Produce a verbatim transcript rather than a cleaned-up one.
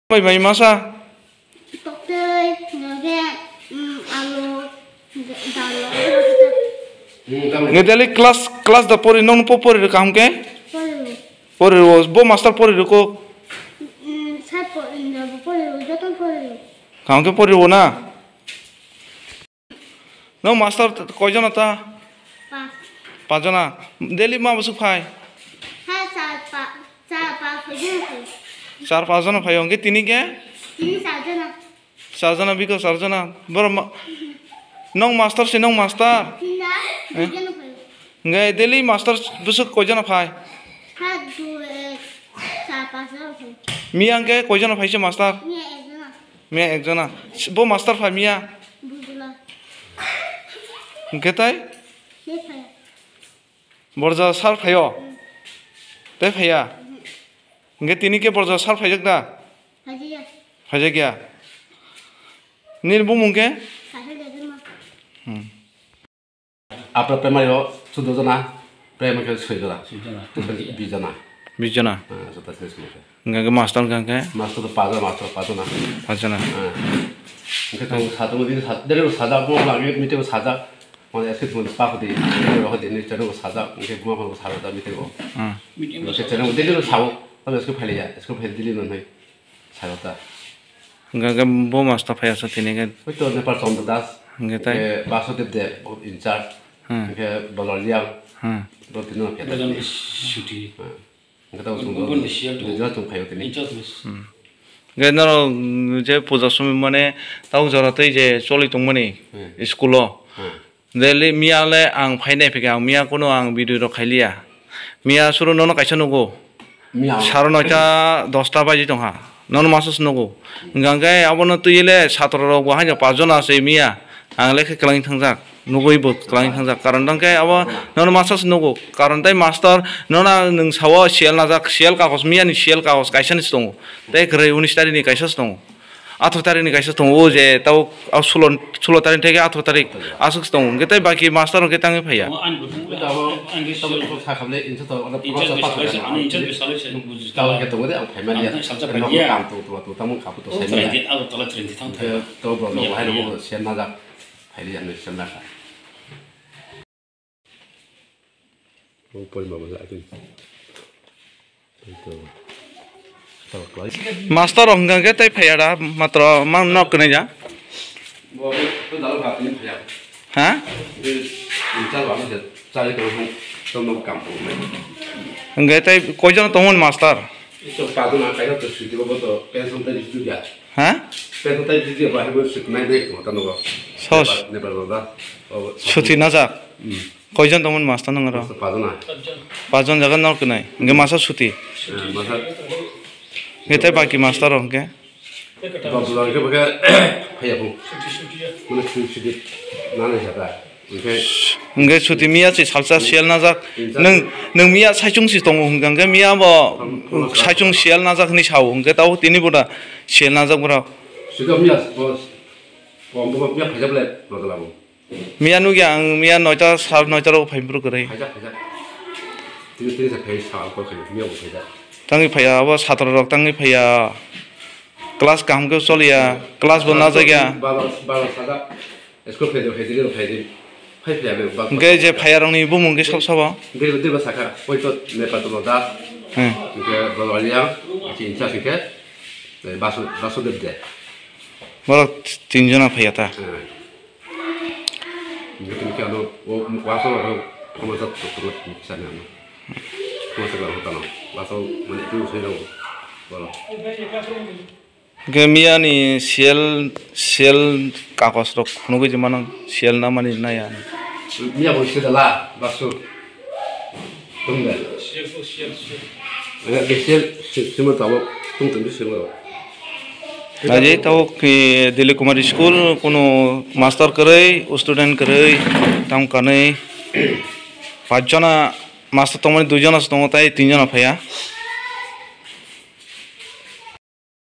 Bai bai masa. Toktwi, nokhe, um, alu, da-, dal. Nge daily class, class da pori, nong po pori ro kaham ke? Pori ro. Pori ro, bo master pori ro ko? Um, sa po, um, da bo pori ro, joto pori ro. Kaham ke pori ro na? Nong master t-, koi jona ta? Pas. Pas jona. Daily ma bwswk phai? Ha, char pa-, char pas jona phai. Char pas jona phai, hwnkhe tini khe? Tini char jona. Char jona, biko char jona. Boro ma-, nong master se, nong master? Tina, eh? Dui jona phai. Hwnkhe daily master bwswk koi jona phai? Ha, dui, char pas jona phai. Miya hwnkhe koi jona phai se master? Miya ek jona. Miya ek jona. Bo master phai miya? Bujula. Hwnkhe tai? Tei phaiya. Borja sir phaio? Mm. Tei phaiya? Mhm. Hwnkhe tini khe borja sir phaijak da? Phaijakya. Phaijakya. Nini bumung khe? Sahil Debbarma. Hmm. Upper primary o chuddo jona, primary khe soi jona. Soi jona. Bis jona. Bis jona. Ah, jota se soi jona. Hwnkhe master hwnkhe? Master to paja, master paja na. Paja na. Ah. Hwnkhe tong sa tong din sa, dere sa da mo lagi meeting sa da. Mo eske tong pa ko di, ro ko di ni chano sa da, hwnkhe mo ko sa da meeting ko. Ah. Hwnkhe chano dere sa o, ta eske phai ya, eske phai dili no nai. Sa da. Hwnkhe bo master phai asa tini khe. Oi to Nepal Chandra Das. Hwnkhe tai? Hwnkhe Basudev de, in charge. Hmm. Hwnkhe Bolor Liang. Hmm. Bo tini no phai. Suti. Hmm. Hwnkhe tamo chwng Ubun bo ni siyal tu. Duijon chwng phaio tini. Incha tu. Hmm. Hwnkhe norok, mm, je puja somoi mane tamo jora tei je choli tongmani Hmm. School o. Hmm. Daily miya le ang phainai phikha, ang miya kunu ang video rok khailiya. Miya suru nono kaisa nugo. Miya. Saro noita dosta baji tongkha. Nono masa se nugo. Hwnkhe abono twi le satro rok bo haino pas jona se miya. Ang lekha kwlangwi thangjak, nugwi bo kwlangwi thangjak. Karon tangkhe abo nono masa se nugo. Karon tei master nono nwng sao siyal najak, siyal kagos, miyani siyal kagos kaisa ni se tongo. Tei kwrwi unis tarikh ni kaisa se tongo. Atharo tarikh ni kaisa tongo, o je tabo sulo, sulo tarikh theke atharo tarikh aswk se tongo. Hwnkhe tei baki master hwnkhe tangwi phaiya. Tabo, tabo sakhamle insa to, ono prosa pa. Tabo khe tongo de, ang phaimani ya. Kam to, to, to, tamo khapu to saimani. To bro, no, hai no, siyal najak. Phaidi ang siyal najak. Bo porima bo la twi. Master rok hwnkha khe tei phaiya da, matro ma nok kwnai ya. Bo to dal ba tini phaiya. Ha? Bo incha ba mo chali ko hung to nok kam ko mai. Hwnkhe tei koijon tongmani master? Ito paduna kaisa to suti bo to pension tai suti ya. Ha? Pension tai suti ba bo suti nai dai ko tano ba. Sos. Nepal, Nepal ba. Suti najak. Hmm. Koijon tongmani master nang aro? Master pajona. Pajon jaga nor kwnai. Hwnkhe masa suti. Eh, masa. Hwnkhe tei baki master rok hwnkhe? Babu rok hwnkhe bwkhe phaiya phung. Mane suti suti nana jaga. Hwnkhe. Hwnkhe suti miya se salsa siyal najak. Insa. Nwng, nwng miya saichung si tongo hwnkha hwnkhe miya bo saichung siyal najak hinwi sao. Hwnkhe tabo tini bo da siyal najak borok. Suti miya bo, bo, bo miya phaijak le, bo da labo. Miya nugya ang miya noita, sar noita rok phai bwrwi kwrwi. Phaijak, phaijak. Tini, tini se phai sa ang kok khayo, miya bo phaijak. Tangwi phaiya, abo satro rok tangwi phaiya. Class kaham khe choliya, class bo najak ya. Baro, baro sajak. School phai de, phai de, phai de. Phai phaiya be, ba. Hwnkhe je phaiya rokni bumung khe sab sabo? Dei, dei ba sakha, poito Nepal to da. Hmm. Hwnkhe Bolwaliang, chi incha hwnkhe, eh, Basu, Basudev de. Borok tin jona phaiya ta. Hmm. Hwnkhe tini khe ano o waso rok phano jak tok tok ni kisa ni ano. Phano jak ano tano. Waso mane tu usai rok. Bolo. Hwnkhe miya ni siyal, siyal kagos rok phunugwi je mano, siyal namani naya. Miya bo siyal dala, basu. Tungda. Siyal, siyal, siyal. Siyal, siyal, siyal tabok, tung tung siyal. Naji tabok, eh, Dilip Kumar School, kunu master kwrwi, student kwrwi, tam kanwi, pach jona master tongmani, dui jona se tongo, tai tin jona phaiya.